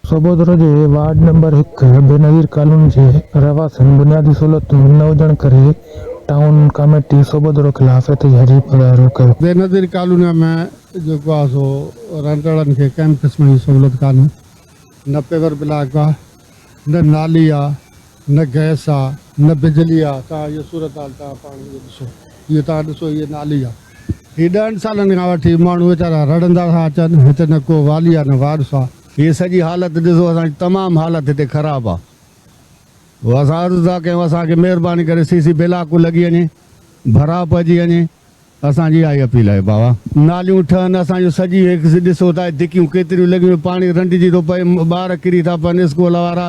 سوڀودرو جي ward number هڪ Benazir colony جي رهواسين بنيادي سهولتون نه هجڻ ڪري ٽائون ڪاميٽي سوڀودرو خلاف احتجاجي مظاهرو ڪيو. بينظير ڪالوني ۾ جيڪو آهي سو رهندڙن کي ڪنهن به قسم جي سهولت ڪانهي نه پيور بلاڪ آهي نه نالي آهي نه گئس آهي نه بجلي آهي توهان اهو صورتحال توهان پاڻ اهو ڏسو اهو توهان ڏسو اهي نالي آهي هي ڏهن سالن کان وٺي ماڻهو ويچارا رڙندا ٿا اچن هتي نه ڪو والي آهي نه وارث آهي. هي سڄي حالت ڏسو اسان جي تمام حالت هتي خراب آ اسان عرض ٿا ڪيون اسان کي مهرباني ڪري سي سي بلاڪون لڳي وڃي ڀراء پئجي وڃي اسان جي اها ئي اپيل آهي بابا. ناليون ٺهن اسان جون سڄي هڪ ڏسو ٿا دڪيون ڪيتريون لڳيون پاڻي رنڊجي ٿو پئي ٻار ڪري ٿا پون اسڪول وارا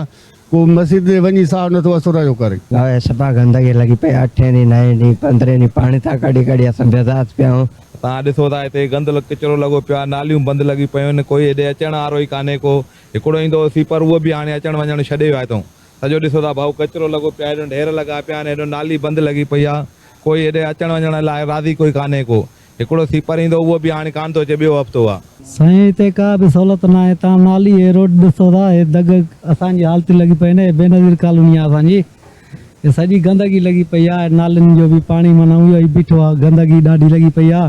ڪو مسجد ڏي وڃي ساهه نٿو اسر جو ڪري. اهي صفا گندگي لڳي پئي آ اٺين ڏينهن نائين ڏينهن پندرهين ڏينهن پاڻي ٿا ڪڍي ڪڍي اسان بيزار ٿي پيا آهيون. توهان ڏسو ٿا هتي گند ڪچرو لڳو پيو آهي ناليون بند لڳيون پيون آهن ڪوئي هيڏي اچڻ وارو ئي ڪانهي ڪو هڪڙو ايندو هو سيپر اهو به هاڻي اچڻ وڃڻ ڇڏي ويو آهي هتون سڄو ڏسو ٿا ڀائو ڪچرو لڳو پيو آهي هيڏو ڍير لڳا پيا آهن هيڏو نالي بند لڳي پئي آهي ڪوئي هيڏي اچڻ وڃڻ لاء راضي ڪوئي ڪانهي ڪو هڪڙو سيپر ايندو اهو به هاڻي ڪانه ٿو اچي ٻيو هفتو آ. سائين هتي ڪا به سهولت ناهي تان نالي هي روڊ ڏسو ٿا هي دڳ اسان جي حالت لڳي پئي نه هي بينظير ڪالوني آ اسان جي هي سڄي گندگي لڳي پئي آ نالين جو به پاڻي معنيٰ اهو ئي بيٺو آ گندگي ڏاڍي لڳي پئي آ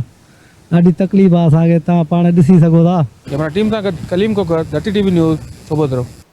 ڏاڍي تڪليف آ اسان کي تان پاڻ ڏسي سگهو ٿا. ڪئميرا ٽيم سان گڏ ڪليم کوکر، ڌرتي ٽي وي نيوز، سوڀودرو.